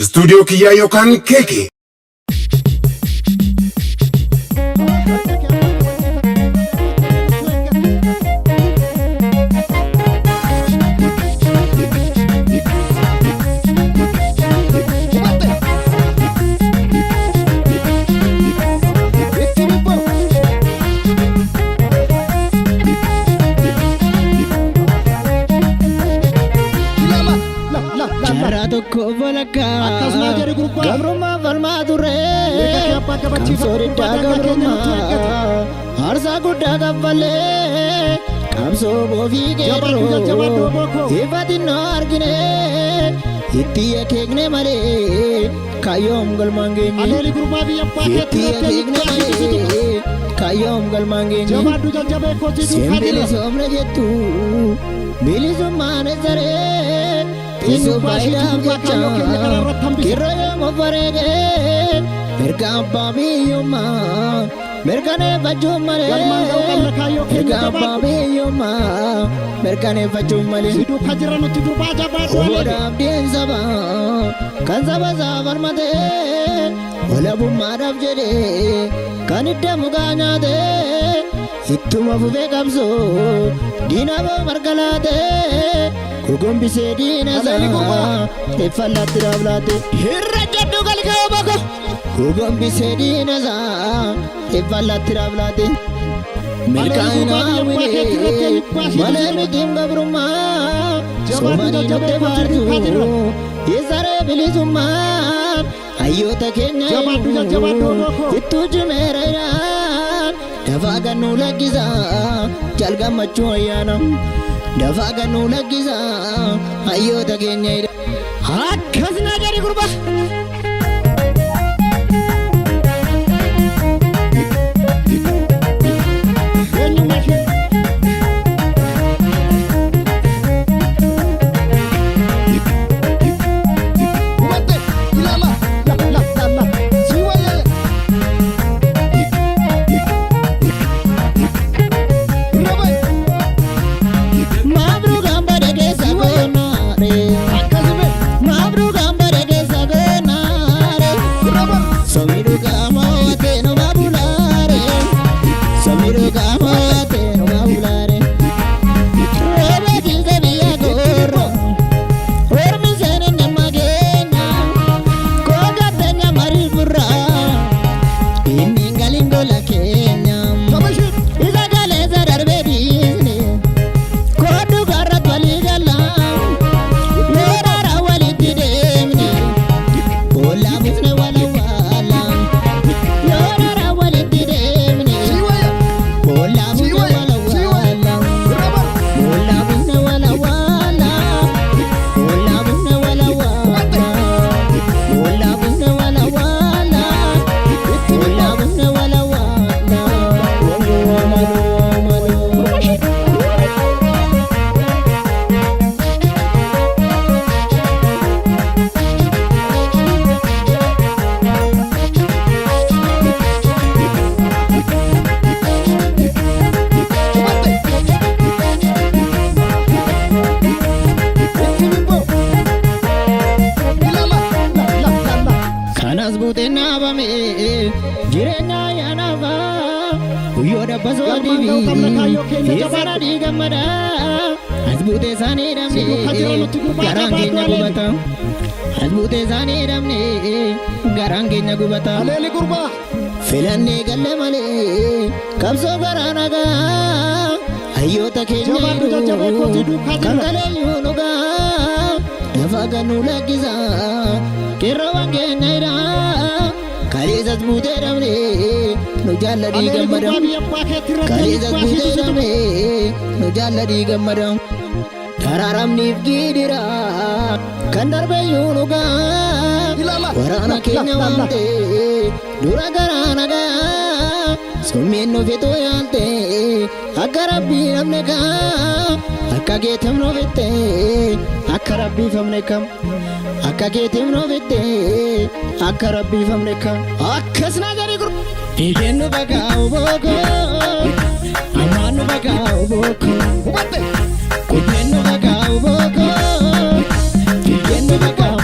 Istuudiyoo kiyyaa yookaan keeke. Itti bibbo. Lama, la, la, la, la. Jaarraa tokko walakkaa Akkasuma jedhi gurbaa. Gabrummaa falmaa turre. Mirga kee abbaa kabachiifadhu. Qabsoo diddaa Gurbaa daangaa keenya nutti gabrummaa aarsaa guddaa kaffallee qabsoo boofii Jabaadhu, jajjabaadhu, qeerroo obbo koo. ifa xinnoo argine itti akeekne malee kaayyoom galmaan geenye. Aleeli gurbaa biyya abbaa Itti keetti irratti akeekne eenyummaa ishiitu si tuqa. malee kaayyoom galmaan geenye. Jabaadhu jajjabee koo si Siin duukaa jira. bilisoomne jettu bilisummaan eessaree teessoo Eenyummaa ishiitu faayidaaf gurbaa jecha kaayyoo keenya karaa irratti hambisa. qeerroo yoom of wareegee mirga abbaa biyyummaa mirkaneeffachuu malee Galmaan ga'uu qabna kaayyoo keenya mirga abbaa jabaadhu. biyyummaa mirkaneeffachuu malee. Si duukaa jira nuti gurbaa jabaadhu aleeli. Oboodhaaf deemsaba kan saba isaa falmatee walabummaadhaaf jedhee kan hidda mukaa nyaatee ittuma fufee qabsoo diina boo marga laatee gogombisee diina Aleeli gurbaa. isaa teeffallaatti dhaablaate. Hirra jaddu galgala boko gogombisee diina isaa teeffallaatti dhaablaate. Aleeli gurbaa Milkaa'ina biyya abbaa keetti irratti hawwinee eenyummaa ishiitu malee si tuqa. mitiim gabrummaa Jabaadhu soomanii jajjabee nutti koo si duukaa jirra. faartu isaree bilisummaan hayyoota keenya Jabaadhu jajjabaadhu obbo koo. ittuu cimeera iraan dafaa gannuu lakkisa jalgammachuu ayyaana dafaa gannuu lakkisa hayyoota keenya akkas naa jedhi gurbaa. Eenyummaa ishee. Hubatte ilama la la la la si wayya. Irra Maabru gambare keessa goonaare. Akkasuma Maabru gambare keessa goonaare. irra Somiru gamote no mabulare. Somiru gamote no mabulare. Robe kilse biya gorro. Ormi sene nama genya. Koga tenya marifura. Inni galingo la Kenya. Kabashir. Isa galeessa darbee dhiisne. Kooddu garratti walii gala. Weerara walitti deemne. Boolla buusne wala wala. Weerara walitti deemne. Si wayya. Boolla Si buusne wayya. wala Si wayya. wala. Irra bar. Boolla buusne wala wala. Boolla buusne wala wala. Boolla buusne wala wala. Boolla buusne wala wala. Malo malo. Hubatte. Itti bibbo. Ilama la la la la. Kanas buutee naafame jireenya ayyaanafa guyyoo dabbasoo Galmaan ga'uu qabna kaayyoo keenya dibii jabaadhu. sana diigammada as buutee isaanii Si duukaa jira dhabne nuti gurbaa garaan jabaadhu keenya aleeli. gubata as buutee isaanii dhabne garaan keenya gubata Aleeli gurbaa. filannee galle malee qabsoo garaa nagaa hayyoota keenya Jabaadhu jajjabee koo si duukaa kan jira. kaleeyyuu dhugaa lafa gannuu lakkisa qeerroowwan keenya hidhaa kaleessas buutee dhabne nu jaalladhii Aleeli gammada gurbaa biyya abbaa keetti irratti kaleessas eenyummaa ishiitu buutee si tuqa. dhabne nu jaalladhii gammada daraaramniif giidira kan darbeeyyuu dhugaa Ilama waraana la la keenya la la. waamte dura garaa nagaa summiin nu fixuu yaalte akka rabbii namne kaa akka keetim nu fitte akka rabbii famne kam akka keetim nu fitte akka rabbii famne kam akkas naa jedhi gurra. Fiigeen nu baqaa booko ammaan nu baqaa booko Hubatte. kubbeen nu baqaa booko fiigeen nu baqaa.